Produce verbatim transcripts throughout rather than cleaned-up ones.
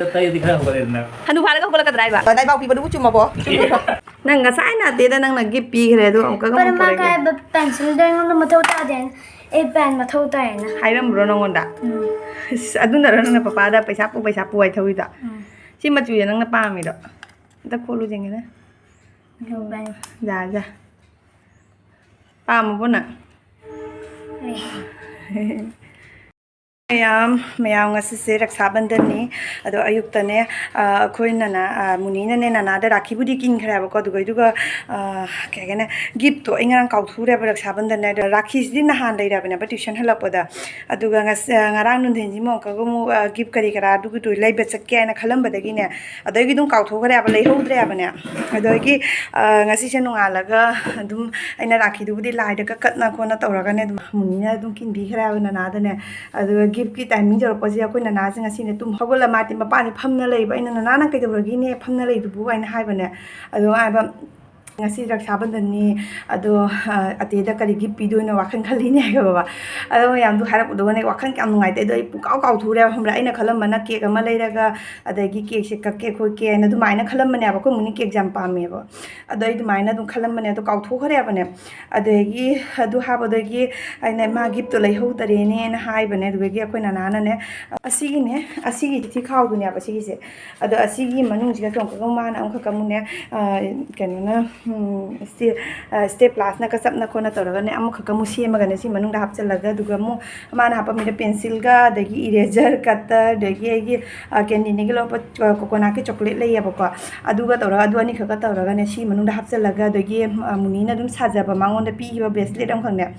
ꯇꯩꯔꯗꯤ ꯈꯔ ꯍꯧꯒꯠꯂꯦꯗꯅ꯫ ꯍꯅꯨ ꯐꯥꯔꯒ ꯍꯧꯒꯠꯂꯛꯀꯗ꯭ꯔꯥ ꯍꯥꯏꯕ? ꯂꯩꯕꯥꯛ ꯄꯤꯕꯗꯨꯕꯨ ꯆꯨꯝꯃꯕꯣ? ꯅꯪ ꯉꯁꯥꯏ ꯅꯥꯗꯦꯗ, ꯅꯪꯅ ꯒꯤꯐ ꯄꯤꯈ꯭ꯔꯦ ꯑꯗꯨ ꯑꯃꯨꯛꯀꯒ ꯄꯔꯃꯥ ꯑꯃꯨꯛ ꯄꯨꯔꯛꯏ꯫ ꯀꯥꯏꯕ ꯄꯦꯟꯁꯤꯜꯗꯣ ꯑꯩꯉꯣꯟꯗ ꯃꯊꯧ ꯇꯥꯗꯦ ꯍꯥꯏꯅ ꯑꯩ ꯄꯦꯟ ꯃꯊꯧ ꯇꯥꯏꯌꯦꯅ꯫ ꯍꯥꯏꯔꯝꯕ꯭ꯔꯣ ꯅꯪꯉꯣꯟꯗ? ꯎꯝ꯫ ꯑꯁ, ꯑꯗꯨꯅꯔꯣ ꯅꯪꯅ ꯄꯄꯥꯗ ꯄꯩꯁꯥ ꯄꯨ, ꯄꯩꯁꯥ ꯄꯨ ꯍꯥꯏ ꯊꯧꯔꯤꯗꯣ? ꯎꯝ꯫ ꯁꯤ ꯃꯆꯨꯁꯦ ꯅꯪꯅ ꯄꯥꯝꯃꯤꯔꯣ? ꯑꯝꯇ ꯈꯣꯠꯂꯨ ꯌꯦꯡꯒꯦꯅꯦ꯫ ꯂꯧꯕ ꯍꯥꯏꯅ꯫ ꯌꯥ, ꯌꯥ꯫ ꯄꯥꯝꯃꯕꯣ ꯅꯪ? ꯑꯩ ꯃꯌꯥꯝ, ꯃꯌꯥꯝ, ꯉꯁꯤꯁꯦ ꯔꯛꯁꯥꯕꯟꯙꯟꯅꯤ꯫ ꯑꯗꯣ ꯑꯌꯨꯛꯇꯅꯦ, ꯑ, ꯑꯩꯈꯣꯏ ꯅꯅꯥ, ꯑ, ꯃꯨꯅꯤꯅꯅꯦ ꯅꯅꯥꯗ ꯔꯥꯈꯤꯕꯨꯗꯤ ꯀꯤꯟꯈ꯭ꯔꯦꯕꯀꯣ, ꯑꯗꯨꯒ ꯑꯗꯨꯒ, ꯑ, ꯀꯩ ꯍꯥꯏꯒꯅꯦ, ꯒꯤꯐꯇꯣ ꯑꯩ ꯉꯔꯥꯡ ꯀꯥꯎꯊꯣꯛꯎꯔꯦꯕ ꯔꯛꯁꯥꯕꯟꯙꯟꯅꯦ꯫ ꯑꯗꯣ ꯔꯥꯈꯤꯁꯤꯗꯤ ꯅꯍꯥꯟ ꯂꯩꯔꯕꯅꯦꯕ ꯇ꯭ꯋꯤꯁꯟ ꯍꯜꯂꯛꯄꯗ꯫ ꯑꯗꯨꯒ ꯉꯁ-, ꯑ, ꯉꯔꯥꯡ ꯅꯨꯡꯊꯤꯟꯁꯤꯃ ꯑꯃꯨꯛꯀꯒ ꯑꯃꯨꯛ, ꯑ, ꯒꯤꯐ ꯀꯔꯤ ꯀꯔꯥ ꯑꯗꯨꯒꯤꯗꯣ ꯂꯩꯕ ꯆꯠꯀꯦ ꯍꯥꯏꯅ ꯈꯜꯂꯝꯕꯗꯒꯤꯅꯦ, ꯑꯗꯒꯤ ꯑꯗꯨꯝ ꯀꯥꯎꯊꯣꯛꯈ꯭ꯔꯦꯕ, ꯂꯩꯍꯧꯗ꯭ꯔꯦꯕꯅꯦ꯫ ꯑꯗꯒꯤ, ꯑ, ꯉꯁꯤꯁꯦ ꯅꯣꯡꯉꯥꯜꯂꯒ ꯑꯗꯨꯝ ꯑꯩꯅ ꯔꯥꯈꯤꯗꯨꯕꯨꯗꯤ ꯂꯥꯏꯗ ꯀꯠꯅ ꯈꯣꯠꯅ ꯇꯧꯔꯒꯅꯦ ꯑꯗꯨꯝ ꯃꯨꯅꯤꯅ ꯑꯗꯨꯝ ꯀꯤꯟꯕꯤꯈ꯭ꯔꯦꯕ ꯅꯅꯥꯗꯅꯦ꯫ ꯑꯗꯨꯒ ꯒꯤꯐꯀꯤ ꯇꯥꯏꯃꯤꯡ ꯌꯧꯔꯛꯄꯁꯦ ꯑꯩꯈꯣꯏ ꯅꯅꯥꯁꯦ ꯉꯁꯤꯅꯦ ꯇꯨꯝ ꯍꯧꯒꯠꯂ ꯃꯥꯗꯤ ꯃꯄꯥꯟꯗꯤ ꯐꯝꯅ ꯂꯩꯕ꯫ ꯑꯩꯅ, "ꯅꯅꯥ, ꯅꯪ ꯀꯩꯗꯧꯔꯒꯦꯅꯦ ꯐꯝꯅ ꯂꯩꯗꯨꯕꯨ?" ꯍꯥꯏꯅ ꯍꯥꯏꯕꯅꯦ꯫ ꯑꯗꯣ ꯍꯥꯏꯕ, "ꯉꯁꯤ ꯔꯛꯁꯥꯕꯟꯙꯟꯅꯤ, ꯑꯗꯣ, ꯑ, ꯑꯇꯦꯗ ꯀꯔꯤ ꯒꯤꯐ ꯄꯤꯗꯣꯏꯅꯣ ꯋꯥꯈꯜ ꯈꯜꯂꯤꯅꯦ" ꯍꯥꯏꯕ ꯕꯕꯥ꯫ ꯑꯗꯣ ꯃꯌꯥꯝꯗꯣ ꯍꯥꯏꯔꯛꯄꯗꯨꯒꯅꯦ ꯋꯥꯈꯜ ꯀꯌꯥꯝ ꯅꯨꯡꯉꯥꯏꯇꯦ꯫ ꯑꯗꯣ ꯑꯩ ꯄꯨꯡꯀꯥꯎ ꯀꯥꯎꯊꯣꯛꯎꯔꯦꯕ, ꯈꯪꯕ꯭ꯔꯥ? ꯑꯩꯅ ꯈꯜꯂꯝꯕꯅ ꯀꯦꯛ ꯑꯃ ꯂꯩꯔꯒ ꯑꯗꯒꯤ ꯀꯦꯛꯁꯦ ꯀꯛꯀꯦ ꯈꯣꯠꯀꯦꯅ ꯑꯗꯨꯃꯥꯏꯅ ꯈꯜꯂꯝꯕꯅꯦꯕ꯫ ꯑꯩꯈꯣꯏ ꯃꯨꯅꯤ ꯀꯦꯛꯁꯦ ꯌꯥꯝ ꯄꯥꯝꯃꯦꯕ꯫ ꯑꯗꯣ ꯑꯩ ꯑꯗꯨꯃꯥꯏꯅ ꯑꯗꯨꯝ ꯈꯜꯂꯝꯕꯅꯦ, ꯑꯗꯣ ꯀꯥꯎꯊꯣꯛꯈ꯭ꯔꯦꯕꯅꯦ꯫ ꯑꯗꯒꯤ ꯑꯗꯨ ꯍꯥꯞꯄꯗꯒꯤ ꯑꯩꯅ ꯃꯥ ꯒꯤꯐꯇꯣ ꯂꯩꯍꯧꯗꯔꯦꯅꯦꯅ ꯍꯥꯏꯕꯅꯦ꯫ ꯑꯗꯨꯗꯒꯤ ꯑꯩꯈꯣꯏ ꯅꯅꯥꯅꯅꯦ, "ꯑꯁꯤꯒꯤꯅꯦ, ꯑꯁꯤꯒꯤ ꯆꯤꯊꯤ ꯈꯥꯎꯗꯨꯅꯦꯕ ꯁꯤꯒꯤꯁꯦ꯫ ꯑꯗꯣ ꯑꯁꯤꯒꯤ ꯃꯅꯨꯡꯁꯤꯒ ꯆꯣꯡꯈꯠꯂꯒ ꯃꯥꯅ ꯑꯃꯈꯛꯀ ꯑꯃꯨꯛꯅꯦ, ꯑ, ꯀꯩꯅꯣꯅ, ꯎꯝ, ꯁ꯭ꯇꯦ-, ꯑ, ꯁ꯭ꯇꯦꯞ ꯄ꯭ꯂꯥꯁꯅ ꯀꯆꯞꯅ ꯈꯣꯠꯅ ꯇꯧꯔꯒꯅꯦ ꯑꯃꯈꯛꯀ ꯑꯃꯨꯛ ꯁꯦꯝꯃꯒꯅꯦ ꯁꯤ ꯃꯅꯨꯡꯗ ꯍꯥꯞꯆꯤꯜꯂꯒ, ꯑꯗꯨꯒ ꯑꯃꯨꯛ ꯃꯥꯅ ꯍꯥꯞꯄꯝꯃꯤꯗ ꯄꯦꯟꯁꯤꯜꯒ, ꯑꯗꯒꯤ ꯏꯔꯦꯖꯔ, ꯀꯇꯔ, ꯑꯗꯒꯤ ꯑꯩꯒꯤ, ꯑ, ꯀꯦꯟꯗꯤꯅꯤꯒꯤ ꯂꯧꯔꯛꯄ, ꯑ, ꯀꯣꯀꯣꯅꯠꯀꯤ ꯆꯣꯀ꯭ꯂꯦꯠ ꯂꯩꯌꯦꯕꯀꯣ, ꯑꯗꯨꯒ ꯇꯧꯔꯒ ꯑꯗꯨ ꯑꯅꯤꯈꯛꯀ ꯇꯧꯔꯒꯅꯦ ꯁꯤ ꯃꯅꯨꯡꯗ ꯍꯥꯞꯆꯤꯜꯂꯒ, ꯑꯗꯒꯤ, ꯑ, ꯃꯨꯅꯤꯅ ꯑꯗꯨꯝ ꯁꯥꯖꯕ ꯃꯉꯣꯟꯗ ꯄꯤꯈꯤꯕ ꯕ꯭ꯔꯦꯁꯂꯦꯠ ꯑꯃꯈꯛꯅꯦ,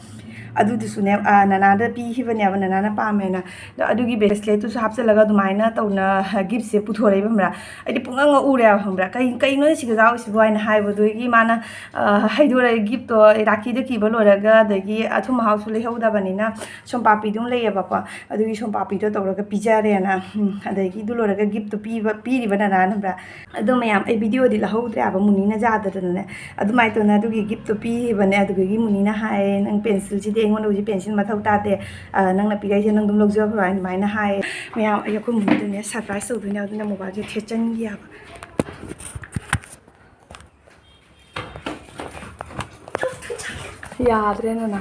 ꯑꯗꯨꯗꯨꯁꯨꯅꯦ, ꯑ, ꯅꯅꯥꯗ ꯄꯤꯈꯤꯕꯅꯦꯕ, ꯅꯅꯥꯅ ꯄꯥꯝꯃꯦꯅ꯫ ꯑꯗꯣ ꯑꯗꯨꯒꯤ ꯕ꯭ꯔꯦꯁꯂꯦꯠꯇꯨꯁꯨ ꯍꯥꯞꯆꯤꯜꯂꯒ ꯑꯗꯨꯃꯥꯏꯅ ꯇꯧꯅ ꯒꯤꯐꯁꯦ ꯄꯨꯊꯣꯔꯛꯏꯕ, ꯈꯪꯕ꯭ꯔꯥ? ꯑꯩꯗꯤ ꯄꯨꯡꯉꯛ ꯉꯛꯎꯔꯦꯕ, ꯈꯪꯕ꯭ꯔꯥ? "ꯀꯩ-, ꯀꯩꯅꯣꯅꯦ ꯁꯤꯒ ꯌꯥꯎꯔꯤꯁꯤꯕꯣ?" ꯍꯥꯏꯅ ꯍꯥꯏꯕꯗꯨꯒꯤ ꯃꯥꯅ, ꯑ, ꯍꯥꯏꯗꯣꯔꯛꯑꯦ, ꯒꯤꯐꯇꯣ ꯔꯥꯈꯤꯗ ꯀꯤꯕ ꯂꯣꯏꯔꯒ, ꯑꯗꯒꯤ ꯑꯊꯨꯝ ꯑꯍꯥꯎꯁꯨ ꯂꯩꯍꯧꯗꯕꯅꯤꯅ ꯁꯣꯝꯄꯥꯄꯤꯗꯨꯝ ꯂꯩꯌꯦꯕꯀꯣ, ꯑꯗꯨꯒꯤ ꯁꯣꯝꯄꯥꯄꯤꯗꯣ ꯇꯧꯔꯒ ꯄꯤꯖꯔꯦꯅ꯫ ꯎꯝ, ꯑꯗꯒꯤ ꯑꯗꯨ ꯂꯣꯏꯔꯒ ꯒꯤꯐꯇꯣ ꯄꯤꯕ, ꯄꯤꯔꯤꯕ ꯅꯅꯥꯅ, ꯈꯪꯕ꯭ꯔꯥ? ꯑꯗꯣ ꯃꯌꯥꯝ, ꯑꯩ ꯚꯤꯗꯤꯑꯣꯗꯤ ꯂꯧꯍꯧꯗ꯭ꯔꯦ ꯍꯥꯏꯕ, ꯃꯨꯅꯤꯅ ꯌꯥꯗꯗꯅꯅꯦ꯫ ꯑꯗꯨꯃꯥꯏꯅ ꯇꯧꯅ ꯑꯗꯨꯒꯤ ꯒꯤꯐꯇꯣ ꯄꯤꯈꯤꯕꯅꯦ꯫ ꯑꯗꯨꯗꯒꯤ ꯃꯨꯅꯤꯅ ꯍꯥꯏꯌꯦ, "ꯅꯪ ꯄꯦꯟꯁꯤꯜꯁꯤꯗꯤ ꯑꯩꯉꯣꯟꯗ ꯍꯧꯖꯤꯛ ꯄꯦꯟꯁꯤꯜ ꯃꯊꯧ ꯇꯥꯗꯦ, ꯑ, ꯅꯪꯅ ꯄꯤꯔꯛꯏꯁꯦ ꯅꯪ ꯑꯗꯨꯝ ꯂꯧꯖꯈ꯭ꯔꯣ" ꯍꯥꯏꯅ ꯑꯗꯨꯃꯥꯏꯅ ꯍꯥꯏꯌꯦ꯫ ꯃꯌꯥꯝ ꯑꯩ ꯑꯩꯈꯣꯏ ꯃꯨꯝꯗꯨꯅꯦ ꯁꯔꯄ꯭ꯔꯥꯏꯁ ꯇꯧꯗꯣꯏꯅꯦ, ꯑꯗꯨꯅ ꯃꯣꯕꯥꯏꯜꯁꯦ ꯊꯦꯠꯆꯟꯒꯦ ꯍꯥꯏꯕ꯫ ꯌꯥꯗ꯭ꯔꯦ ꯅꯅꯥ꯫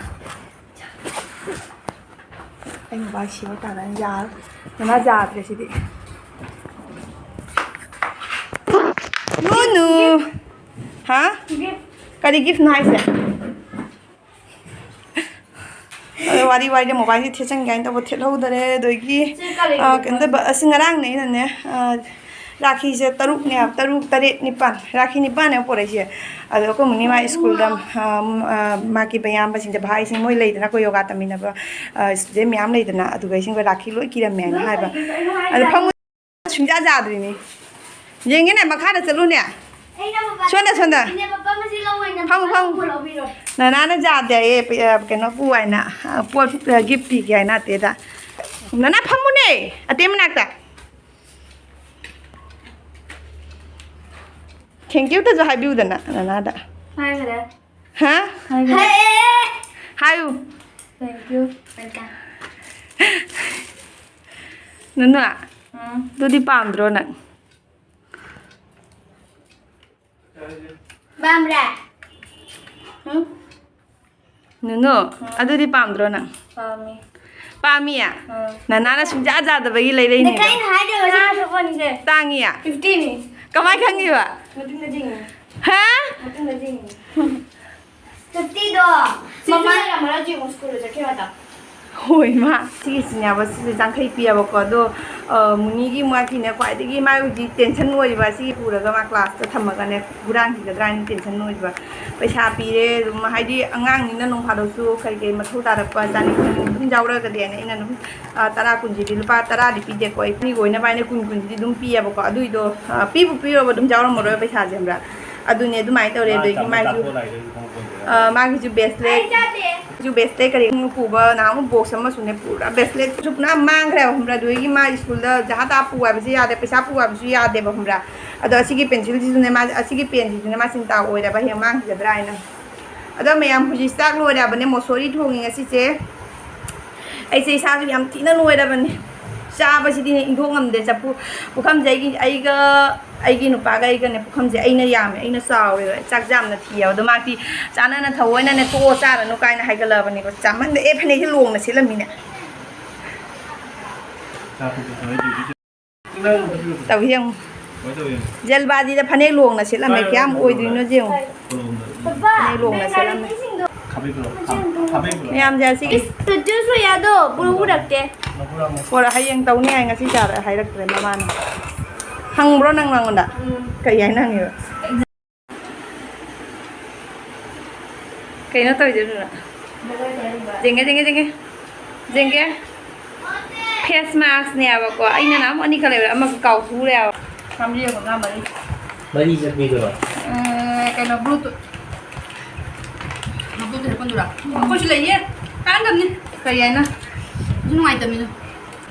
ꯑꯩ ꯃꯣꯕꯥꯏꯜ ꯁꯤꯕ ꯇꯥꯔꯦ꯫ ꯌꯥꯔ-, ꯅꯅꯥ ꯌꯥꯗ꯭ꯔꯦ ꯁꯤꯗꯤ꯫ ꯅꯨꯅꯨ꯫ ꯍꯥ? ꯀꯔꯤ ꯒꯤꯐꯅꯣ ꯍꯥꯏꯁꯦ? ꯑꯗꯣ ꯋꯥꯔꯤ ꯋꯥꯔꯤꯗ ꯃꯣꯕꯥꯏꯜꯁꯦ ꯊꯦꯠꯆꯟꯒꯦ ꯍꯥꯏꯅ ꯇꯧꯕ ꯊꯦꯠꯍꯧꯗꯔꯦ꯫ ꯑꯗꯒꯤ, ꯁꯤ ꯀꯔꯤ ꯑ, ꯀꯩꯅꯣ ꯇꯧꯕ, ꯑꯁꯤ ꯉꯔꯥꯡꯅꯦ ꯑꯩꯅꯅꯦ, ꯑ, ꯔꯥꯈꯤꯁꯦ ꯇꯔꯨꯛꯅꯦ, ꯇꯔꯨꯛ, ꯇꯔꯦꯠ, ꯅꯤꯄꯥꯟ, ꯔꯥꯈꯤ ꯅꯤꯄꯥꯟꯅꯦꯕ ꯄꯣꯔꯛꯏꯁꯦ꯫ ꯑꯗꯣ ꯑꯩꯈꯣꯏ ꯃꯨꯅꯤ ꯃꯥ ꯁ꯭ꯀꯨꯜꯗ, ꯑ, ꯑ, ꯃꯥꯒꯤ ꯃꯌꯥꯝꯕꯁꯤꯡꯗ, ꯚꯥꯏꯁꯤꯡ ꯃꯣꯏ ꯂꯩꯗꯅ, ꯑꯩꯈꯣꯏ ꯌꯣꯒꯥ ꯇꯝꯃꯤꯟꯅꯕ, ꯑ, ꯁ꯭ꯇꯨꯗꯦꯟ ꯃꯌꯥꯝ ꯂꯩꯗꯅ, ꯑꯗꯨꯒꯩꯁꯤꯡꯗꯣ ꯔꯥꯈꯤ ꯂꯣꯏ ꯀꯤꯔꯝꯃꯦ ꯍꯥꯏꯅ ꯍꯥꯏꯕ꯫ ꯑꯗꯣ ꯐꯝ ꯁꯨꯡꯌꯥ ꯌꯥꯗ꯭ꯔꯤꯅꯤ꯫ ꯌꯦꯡꯒꯦꯅꯦ, ꯃꯈꯥꯗ ꯆꯠꯂꯨꯅꯦ꯫ ꯑꯩꯅ ꯕꯕꯥꯗ ꯁꯣꯝꯗ, ꯁꯣꯝꯗ꯫ ꯏꯅꯦ, ꯄꯄꯥ ꯃꯁꯤ ꯂꯧ ꯑꯣꯏꯅ ꯐꯝꯃꯨ, ꯄꯄꯥ ꯐꯝꯃꯨ꯫ ꯂꯧ ꯂꯧꯕꯤꯔꯣ꯫ ꯅꯅꯥꯅ ꯌꯥꯗꯦ ꯍꯥꯏꯌꯦ, ꯄ-, ꯑ, ꯀꯩꯅꯣ ꯄꯨ ꯍꯥꯏꯅ, ꯑ, ꯄꯣꯠ, ꯑ, ꯒꯤꯐ ꯄꯤꯒꯦ ꯍꯥꯏꯅ ꯑꯇꯦꯗ꯫ ꯅꯅꯥ ꯐꯝꯃꯨꯅꯦ, ꯑꯇꯦ ꯃꯅꯥꯛꯇ꯫ Thank you ꯇꯁꯨ ꯍꯥꯏꯕꯤꯌꯨꯗꯅ ꯅꯅꯥꯗ꯫ ꯍꯥꯏꯈ꯭ꯔꯦ꯫ ꯍꯥ? ꯍꯥꯏꯈ꯭ꯔꯦ꯫ ꯍꯥꯏꯌꯦ꯫ ꯍꯥꯏꯌꯨ꯫ Thank you꯫ Welcome꯫ ꯅꯨꯅꯨ, ꯎꯝ꯫ ꯑꯗꯨꯗꯤ ꯄꯥꯝꯗ꯭ꯔꯣ ꯅꯪ? ꯄꯥꯝꯕ꯭ꯔꯥ? ꯎꯝ? ꯅꯨꯅꯨ, ꯎꯝ꯫ ꯑꯗꯨꯗꯤ ꯄꯥꯝꯗ꯭ꯔꯣ ꯅꯪ? ꯄꯥꯝꯃꯤ꯫ ꯄꯥꯝꯃꯤꯌꯦ? ꯎꯝ꯫ ꯅꯅꯥꯅ ꯁꯨꯡꯌꯥ ꯌꯥꯗꯕꯒꯤ ꯂꯩꯔꯛꯏꯅꯦ꯫ ꯅꯈꯥꯏꯅ ꯍꯥꯏꯗꯣꯏꯔꯣ? ꯇꯥꯡꯉꯤꯌꯦ? ꯐꯤꯐꯇꯤꯅꯤ꯫ ꯀꯃꯥꯏ ꯈꯪꯉꯤꯕ? ꯃꯇꯨꯡꯗ ꯌꯦꯡꯉꯣ꯫ ꯍꯥ? ꯃꯇꯨꯡꯗ ꯌꯦꯡꯉꯣ꯫ ꯐꯤꯐꯇꯤꯗꯣ ꯁꯤꯁꯨ ꯃꯃꯥ ꯂꯩꯔꯝꯃꯔꯣꯏ, ꯌꯦꯡꯉꯣ, ꯁ꯭ꯀꯨꯜꯗ ꯆꯠꯈꯤꯕ ꯃꯇꯝ꯫ ꯍꯣꯏ, ꯃꯥ꯫ ꯁꯤꯒꯤꯁꯤꯅꯦꯕ, ꯁꯤꯁꯦ ꯌꯥꯡꯈꯩ ꯄꯤꯌꯦꯕꯀꯣ꯫ ꯑꯗꯣ, ꯑ, ꯃꯨꯅꯤꯒꯤ ꯃꯥꯒꯤꯅꯦ, ꯈ꯭ꯋꯥꯏꯗꯒꯤ ꯃꯥꯒꯤ ꯍꯧꯖꯤꯛ ꯇꯦꯟꯁꯟ ꯑꯣꯏꯔꯤꯕ, ꯁꯤ ꯄꯨꯔꯒ ꯃꯥ ꯀ꯭ꯂꯥꯁꯇ ꯊꯝꯃꯒꯅꯦ, ꯍꯨꯔꯥꯟꯈꯤꯒꯗ꯭ꯔꯥ ꯍꯥꯏꯅ ꯇꯦꯟꯁꯟ ꯑꯣꯏꯕ꯫ ꯄꯩꯁꯥ ꯄꯤꯔꯦ ꯑꯗꯨꯝ, ꯍꯥꯏꯗꯤ ꯑꯉꯥꯡꯅꯤꯅ ꯅꯣꯡ ꯐꯥꯗꯣꯛꯁꯨ ꯀꯔꯤ ꯀꯔꯤ ꯃꯊꯧ ꯇꯥꯔꯛꯄ, ꯆꯥꯅꯤꯡ ꯊꯛꯅꯤꯡ ꯑꯗꯨꯝ ꯌꯥꯎꯔꯛꯑꯒꯗꯤ ꯍꯥꯏꯅ ꯑꯩꯅ ꯑꯗꯨꯝ, ꯑ, ꯇꯔꯥ ꯀꯨꯟꯁꯤꯗꯤ, ꯂꯨꯄꯥ ꯇꯔꯥꯗꯤ ꯄꯤꯗꯦꯀꯣ, ꯑꯩ ꯃꯤꯒꯤ ꯑꯣꯏꯅꯕ ꯍꯥꯏꯅ ꯀꯨꯟ ꯀꯨꯟꯁꯤꯗꯤ ꯑꯗꯨꯝ ꯄꯤꯌꯦꯕꯀꯣ꯫ ꯑꯗꯨꯏꯗꯣ, ꯑ, ꯄꯤꯕꯨ ꯄꯤꯔꯨꯔꯕ ꯑꯗꯨꯝ ꯌꯥꯎꯔꯝꯃꯔꯣꯏ ꯄꯩꯁꯥꯁꯦ, ꯈꯪꯕ꯭ꯔꯥ? ꯑꯗꯨꯅꯦ ꯑꯗꯨꯃꯥꯏꯅ ꯇꯧꯔꯦ꯫ ꯃꯥ ꯑꯗꯨꯗꯒꯤ ꯆꯥꯝꯃ ꯃꯥꯒꯤ, ꯆꯥꯊꯣꯛꯑ ꯂꯥꯛꯏꯗꯣ ꯑꯩꯁꯨ ꯈꯪꯍꯧꯄꯣꯟꯇꯦ꯫ ꯑ, ꯃꯥꯒꯤꯁꯨ ꯕꯦꯁꯂꯦꯠ, ꯁꯨ ꯕꯦꯁꯂꯦꯠ ꯀꯔꯤ ꯄꯨꯕ ꯅꯍꯥꯟꯃꯨꯛ ꯕꯣꯛꯁ ꯑꯃꯁꯨꯅꯦ, ꯄꯨꯔꯥ ꯕꯦꯁꯂꯦꯠꯁꯨ ꯄꯨꯔꯥ ꯃꯥꯡꯈ꯭ꯔꯦꯕ, ꯈꯪꯕ꯭ꯔꯥ? ꯑꯗꯨꯗꯒꯤ ꯃꯥ ꯁ꯭ꯀꯨꯜꯗ ꯖꯍꯥ ꯇꯥ ꯄꯨ ꯍꯥꯏꯕꯁꯨ ꯌꯥꯗꯦ, ꯄꯩꯁꯥ ꯄꯨ ꯍꯥꯏꯕꯁꯨ ꯌꯥꯗꯦꯕ, ꯈꯪꯕ꯭ꯔꯥ? ꯑꯗꯣ ꯑꯁꯤꯒꯤ ꯄꯦꯟꯁꯤꯜꯁꯤꯁꯨꯅꯦ ꯃꯥ, ꯑꯁꯤꯒꯤ ꯄꯦꯟꯁꯤꯁꯨꯅꯦ ꯃꯥ ꯆꯤꯟꯇꯥ ꯑꯣꯏꯔꯕ, ꯍꯌꯦꯡ ꯃꯥꯡꯈꯤꯒꯗ꯭ꯔꯥ ꯍꯥꯏꯅ꯫ ꯑꯗꯣ ꯃꯌꯥꯝ, ꯍꯧꯖꯤꯛ ꯆꯥꯛ ꯂꯣꯏꯔꯕꯅꯦ, ꯃꯣꯁꯣꯔꯤ ꯊꯣꯡꯉꯤ ꯉꯁꯤꯁꯦ꯫ ꯑꯩꯁꯦ ꯏꯁꯥꯁꯨ ꯌꯥꯝ ꯊꯤꯅ ꯅꯣꯏꯔꯕꯅꯦ, ꯆꯥꯕꯁꯤꯗꯤꯅꯦ ꯏꯟꯊꯣꯛ ꯉꯝꯗꯦ꯫ ꯆꯐꯨ ꯄꯨꯈꯝꯁꯦ ꯑꯩꯒꯤ, ꯑꯩꯒ ꯑꯩꯒꯤ ꯅꯨꯄꯥꯒ ꯑꯩꯒꯅꯦ, ꯄꯨꯈꯝꯁꯦ ꯑꯩꯅ ꯌꯥꯝꯃꯦ, ꯑꯩꯅ ꯆꯥꯎꯋꯦꯕ꯫ ꯆꯥꯛꯁꯦ ꯌꯥꯝꯅ ꯊꯤꯌꯦꯕ꯫ ꯑꯗꯣ ꯃꯥꯗꯤ ꯆꯥꯅꯅ ꯊꯑꯣꯏꯅꯅꯦ "ꯇꯣꯛꯑꯣ, ꯆꯥꯔꯅꯨ" ꯀꯥꯏꯅ ꯍꯥꯏꯒꯠꯂꯛꯑꯕꯅꯦꯕ꯫ ꯆꯥꯃꯟꯗ ꯑꯦ, ꯐꯅꯦꯛꯁꯦ ꯂꯣꯡꯅ ꯁꯦꯠꯂꯝꯃꯤꯅꯦ꯫ ꯇꯧ ꯌꯦꯡꯉꯨ꯫ ꯖꯜꯕꯥꯖꯤꯗ ꯐꯅꯦꯛ ꯂꯣꯡꯅ ꯁꯦꯠꯂꯝꯃꯦ꯫ ꯀꯌꯥꯝ ꯑꯣꯏꯗꯣꯏꯅꯣ ꯌꯦꯡꯉꯨ꯫ ꯐꯅꯦꯛ ꯂꯣꯡꯅ ꯁꯦꯠꯂꯝꯃꯦ꯫ ꯃꯌꯥꯝꯁꯦ ꯑꯁꯤꯒꯤ ꯏꯁ, ꯇꯨ ꯁꯣꯌꯥꯗꯣ ꯕ꯭ꯔꯨ ꯎꯔꯛꯇꯦ꯫ ꯍꯣꯔ ꯍꯌꯦꯡ ꯇꯧꯅꯤ ꯍꯥꯏ, ꯉꯁꯤ ꯆꯥꯔ ꯍꯥꯏꯔꯛꯇ꯭ꯔꯦ ꯃꯃꯥꯅ꯫ ꯍꯪꯕ꯭ꯔꯣ ꯅꯪ ꯃꯉꯣꯟꯗ? ꯎꯝ꯫ ꯀꯩ ꯍꯥꯏꯅ ꯍꯪꯉꯤꯕ? ꯀꯩꯅꯣ ꯇꯧꯔꯤꯗꯨꯅ? ꯖꯦꯡꯒꯦ, ꯖꯦꯡꯒꯦ, ꯖꯦꯡꯒꯦ꯫ ꯖꯦꯡꯒꯦ꯫ ꯐꯦꯁ ꯃꯥꯛꯁꯅꯦꯕꯀꯣ꯫ ꯑꯩꯅ ꯅꯍꯥꯟꯃꯨꯛ ꯑꯅꯤꯈꯛ ꯂꯩꯕꯗ ꯑꯃꯈꯛ ꯀꯥꯎꯊꯣꯛꯎꯔꯦꯕ꯫ ꯁꯝꯖꯦ ꯃꯉꯥ ꯃꯔꯤ꯫ ꯃꯔꯤ ꯆꯠꯄꯤꯗꯨꯔꯣ? ꯑꯦ, ꯀꯩꯅꯣ, ꯕ꯭ꯂꯨꯇꯨꯠ꯫ ꯕ꯭ꯂꯨꯇꯨꯠ ꯍꯦꯠꯐꯣꯟꯗꯨꯔꯥ? ꯑꯩꯈꯣꯏꯁꯨ ꯂꯩꯌꯦ꯫ ꯀꯥꯟꯅꯗꯕꯅꯤ꯫ ꯀꯔꯤ ꯍꯥꯏꯅ? ꯑꯗꯨ ꯅꯨꯡꯉꯥꯏꯇꯕꯅꯤꯗꯣ꯫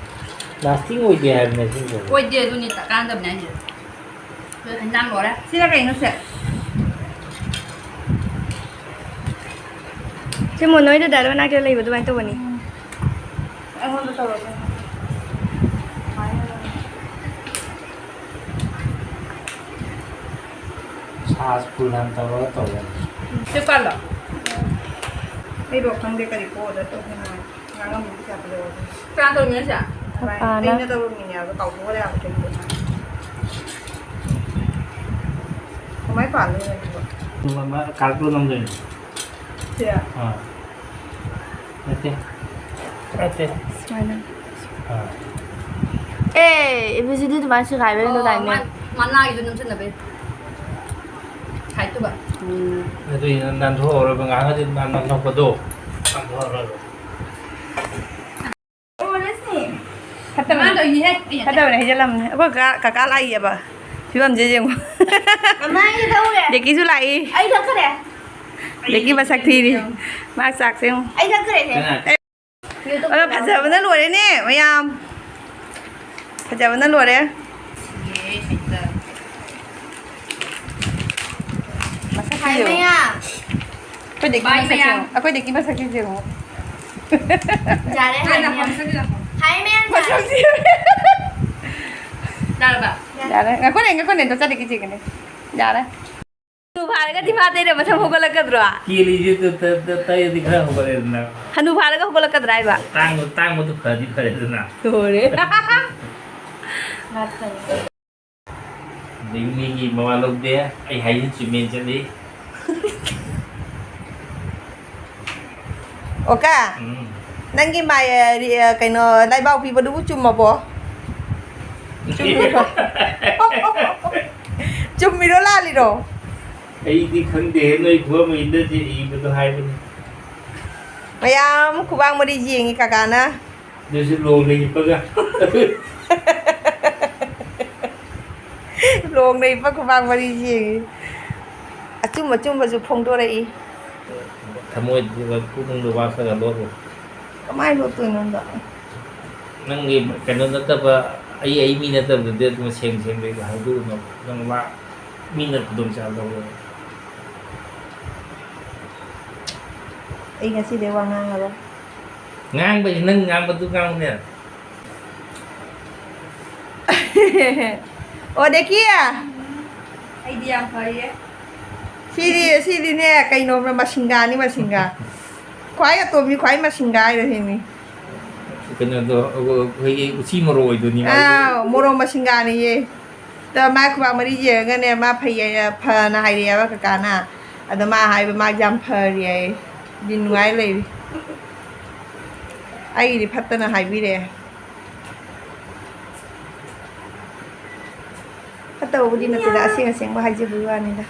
ꯂꯥꯁꯇꯤꯡ ꯑꯣꯏꯗꯦ ꯍꯥꯏꯕꯅꯦ ꯁꯤꯁꯦ꯫ ꯑꯣꯏꯗꯦ, ꯑꯗꯨꯅꯤ ꯀꯥꯟꯅꯗꯕꯅꯦ ꯍꯥꯏꯁꯦ꯫ ꯍꯦꯟꯖꯥꯡ ꯂꯣꯏꯔꯦ꯫ ꯁꯤꯅ ꯀꯩꯅꯣ ꯁꯦ? ꯁꯤ ꯃꯣꯅꯣꯏꯗ ꯗꯥꯏꯔꯣ ꯃꯅꯥꯛꯇ ꯂꯩꯕ ꯑꯗꯨꯃꯥꯏꯅ ꯇꯧꯕꯅꯤ꯫ ꯑꯩꯉꯣꯟꯗ ꯇꯧꯔꯛꯀꯦ꯫ ꯁꯥꯁ ꯐꯨꯜ ꯍꯥꯟꯅ ꯇꯧꯔꯒ ꯇꯧꯔꯦ꯫ ꯁꯤ ꯀꯥꯟꯗ? ꯑꯩꯕꯨ ꯈꯪꯗꯦ ꯀꯔꯤ ꯄꯣꯠ ꯑꯣꯗꯔ ꯇꯧꯈꯤꯕꯅꯣ꯫ ꯉꯥꯡꯉꯝꯕꯒꯤ ꯄꯩꯁꯥ ꯄꯤꯔꯛꯑꯣ ꯑꯗꯨꯝ꯫ ꯀꯅꯥ ꯇꯧꯔꯤꯅꯣ ꯁꯦ? ꯄꯥꯅ꯫ ꯑꯩꯅ ꯇꯧꯔꯝꯃꯤꯅꯦ ꯑꯗꯣ ꯀꯥꯎꯊꯣꯛꯈ꯭ꯔꯦ ꯍꯥꯏꯕ ꯀꯩꯅꯣ꯫ ꯀꯃꯥꯏ ꯄꯥꯗꯣꯏꯅꯣ ꯑꯗꯨꯕꯣ? ꯀꯥꯔꯠꯇꯣ ꯅꯝꯗꯣꯏꯅꯦ꯫ ꯁꯤꯔꯥ? ꯑꯥ꯫ ꯅꯠꯇꯦ꯫ ꯅꯠꯇꯦ꯫ ꯁꯨꯃꯥꯏꯅ꯫ ꯑꯥ꯫ ꯑꯦ, ꯑꯦ ꯕꯤ ꯁꯤ ꯗꯤ ꯑꯗꯨꯃꯥꯏꯅ ꯁꯤꯈꯥꯏꯕ ꯑꯣ, ꯂꯩꯗꯥꯏꯅꯦ? ꯃꯥ-, ꯃꯅꯥꯒꯤꯗꯣ ꯅꯝꯁꯤꯟꯅꯕꯩ꯫ ꯍꯥꯏꯠꯇꯨꯒ꯫ ꯎꯝ꯫ ꯑꯗꯨꯏ ꯅꯥꯟꯊꯣꯛꯍꯧꯔꯕ ꯉꯥꯏꯍꯥꯛ ꯑꯗꯨ ꯅꯥꯟ-, ꯅꯥꯟꯊꯣꯛꯄꯗꯣ ꯅꯥꯟꯊꯣꯛꯍꯧꯔꯕ꯫ ꯐꯠꯇꯕꯅꯦ꯫ ꯐꯠꯇꯕꯅꯦ, ꯍꯩꯖꯤꯜꯂꯝꯕꯅꯦ꯫ ꯑꯩꯈꯣꯏ ꯀꯀꯥ, ꯀꯀꯥ ꯂꯥꯛꯏꯌꯦꯕ꯫ ꯐꯤꯕꯝꯁꯦ ꯌꯦꯡꯉꯣ꯫ ꯃꯃꯥ, ꯑꯩ ꯊꯛꯎꯔꯦ꯫ ꯗꯦꯀꯤꯁꯨ ꯂꯥꯛꯏ꯫ ꯑꯩ ꯊꯛꯈ꯭ꯔꯦ꯫ ꯗꯦꯀꯤ ꯃꯁꯛ ꯊꯤꯔꯤ꯫ ꯃꯥ ꯆꯥꯛꯁꯦ ꯌꯦꯡꯉꯣ꯫ ꯑꯩ ꯊꯛꯈ꯭ꯔꯦ꯫ ꯑꯦ, ꯐꯖꯕꯅ ꯂꯣꯏꯔꯦꯅꯦ, ꯃꯌꯥꯝ꯫ ꯐꯖꯕꯅ ꯂꯣꯏꯔꯦ꯫ ꯃꯁꯛ ꯍꯥꯏ ꯊꯤꯌꯦ꯫ ꯃꯌꯥꯝ꯫ ꯑꯩꯈꯣꯏꯗꯒꯤ ꯕꯥꯏ ꯃꯁꯛꯁꯦ ꯃꯌꯥꯝ꯫ ꯌꯦꯡꯉꯣ꯫ ꯑꯩꯈꯣꯏꯗꯒꯤ ꯃꯁꯛꯁꯦ ꯌꯦꯡꯉꯣ꯫ ꯌꯥꯔꯦ, ꯍꯥꯏ ꯃꯌꯥꯝ꯫ ꯍꯥꯏ ꯃꯌꯥꯝ, ꯌꯥꯔꯦ꯫ ꯃꯁꯛꯁꯦ꯫ ꯌꯥꯔꯕ? ꯌꯥꯔꯦ꯫ ꯉꯥꯏꯈꯣꯅꯦ, ꯉꯥꯏꯈꯣꯅꯦ, ꯗꯣ ꯆꯠꯂꯤꯒꯤ ꯆꯦꯒꯅꯦ꯫ ꯌꯥꯔꯦ꯫ ꯍꯅꯨ ꯐꯥꯔꯒ ꯗꯤꯃꯥ ꯇꯩꯔ ꯃꯁꯝ ꯍꯧꯒꯠꯂꯛꯀꯗ꯭ꯔꯣ? ꯀꯦꯜꯂꯤꯁꯦ ꯇ-, ꯇ-, ꯇ-, ꯇꯩꯔꯗꯤ ꯈꯔ ꯍꯧꯒꯠꯂꯦꯗꯅ꯫ ꯍꯅꯨ ꯐꯥꯔꯒ ꯍꯧꯒꯠꯂꯛꯀꯗ꯭ꯔꯥ ꯍꯥꯏꯕ? ꯇꯥꯡꯕ-, ꯇꯥꯡꯕꯗꯨ ꯐꯗꯤ ꯐꯔꯦꯗꯅ꯫ ꯂꯣꯏꯔꯦ꯫ ꯑꯗꯩ ꯃꯤꯒꯤ ꯃꯋꯥ ꯂꯧꯗꯦ, ꯑꯩ ꯍꯥꯏꯁꯤ ꯆꯨꯝꯃꯦꯅ ꯆꯠꯂꯤ꯫ ꯑꯣꯀꯥ, ꯎꯝ꯫ ꯅꯪꯒꯤ ꯃꯥꯏ, ꯑ, ꯔꯤ-, ꯑ, ꯀꯩꯅꯣ, ꯂꯥꯏꯕꯥꯎ ꯄꯤꯕꯗꯨꯕꯨ ꯆꯨꯝꯃꯕꯣ? ꯆꯨꯝꯃꯤꯔꯣ? ꯆꯨꯝꯃꯤꯔꯣ ꯂꯥꯜꯂꯤꯔꯣ? ꯑꯩꯗꯤ ꯈꯪꯗꯦꯍꯦ, ꯅꯣꯏ ꯈꯨꯕꯝ ꯏꯟꯗ꯭ꯔꯖꯤꯠ ꯏꯕꯗꯣ ꯍꯥꯏꯕꯅꯤ꯫ ꯃꯌꯥꯝ ꯈꯨꯕꯥꯛ ꯃꯔꯤ ꯌꯦꯡꯉꯤ ꯀꯀꯥꯅ꯫ ꯑꯗꯨꯁꯨ ꯂꯣꯡꯅ ꯍꯤꯞꯄꯒ꯫ ꯂꯣꯡꯅ ꯍꯤꯞꯄ ꯈꯨꯕꯥꯛ ꯃꯔꯤ ꯌꯦꯡꯉꯤ꯫ ꯑꯆꯨꯝ ꯑꯆꯨꯝꯕꯁꯨ ꯐꯣꯡꯗꯣꯔꯛꯏ꯫ ꯊꯃꯣꯏꯗꯨꯗ, ꯄꯨꯛꯅꯤꯡꯗ ꯋꯥ ꯈꯔ ꯂꯣꯠꯂꯨ꯫ ꯀꯃꯥꯏꯅ ꯂꯣꯠꯇꯣꯏꯅꯣꯗ? ꯅꯪꯒꯤ ꯀꯩꯅꯣ ꯅꯠꯇꯕ, ꯑꯩ, ꯑꯩ ꯃꯤ ꯅꯠꯇꯕꯗꯨꯗꯤ ꯑꯗꯨꯝ ꯁꯦꯡ ꯁꯦꯡꯅ ꯍꯥꯏꯗꯣꯛꯎꯅꯣ꯫ ꯅꯪ ꯋꯥ, ꯃꯤꯅ ꯈꯨꯗꯣꯡ ꯆꯥꯗꯕ꯫ ꯑꯩ ꯉꯁꯤꯗꯩ ꯋꯥ ꯉꯥꯡꯉꯔꯣꯏ꯫ ꯉꯥꯡꯕꯁꯤ ꯅꯪ ꯉꯥꯡꯕꯗꯨ ꯉꯥꯡꯉꯨꯅꯦ꯫ ꯑꯣ, ꯗꯦꯀꯤ꯫ ꯑꯩꯗꯤ ꯌꯥꯝ ꯐꯔꯤꯌꯦ꯫ ꯁꯤꯗꯤ, ꯁꯤꯗꯤꯅꯦ, ꯀꯩꯅꯣ, ꯃꯁꯤꯡꯒꯥꯅꯤ, ꯃꯁꯤꯡꯒꯥ꯫ ꯈ꯭ꯋꯥꯏ ꯑꯇꯣꯝꯕꯤ, ꯈ꯭ꯋꯥꯏ ꯃꯁꯤꯡꯒꯥ ꯍꯥꯏꯗꯣ ꯁꯤꯅꯤ꯫ ꯀꯩꯅꯣꯗꯣ, ꯑꯩꯈꯣꯏꯒꯤ ꯎꯆꯤ ꯃꯣꯔꯣꯛ ꯑꯣꯏꯗꯣꯏꯅꯤ ꯃꯥꯒꯤ꯫ ꯑꯥ, ꯃꯣꯔꯣꯛ ꯃꯁꯤꯡꯒꯥꯅꯤꯌꯦ꯫ ꯑꯗꯣ ꯃꯥ ꯈꯨꯕꯥꯛ ꯃꯔꯤ ꯌꯦꯡꯉꯒꯅꯦ, ꯃꯥ ꯐꯩ ꯍꯥꯏ-, ꯐꯅ ꯍꯥꯏꯔꯛꯑꯦꯕ ꯀꯀꯥꯅ꯫ ꯑꯗꯣ ꯃꯥ ꯍꯥꯏꯕ, ꯃꯥ ꯌꯥꯝ ꯐꯔꯤ ꯍꯥꯏꯌꯦ꯫ ꯗꯤ ꯅꯨꯡꯉꯥꯏ ꯂꯩꯔꯤ꯫ ꯑꯩꯒꯤꯗꯤ ꯐꯠꯇꯅ ꯍꯥꯏꯕꯤꯔꯛꯑꯦ꯫ ꯐꯠꯇꯕꯕꯨꯗꯤ ꯅꯠꯇꯦꯗ, ꯑꯁꯦꯡ ꯑꯁꯦꯡꯕ ꯍꯥꯏꯖꯕꯒꯤ ꯋꯥꯅꯤꯗ꯫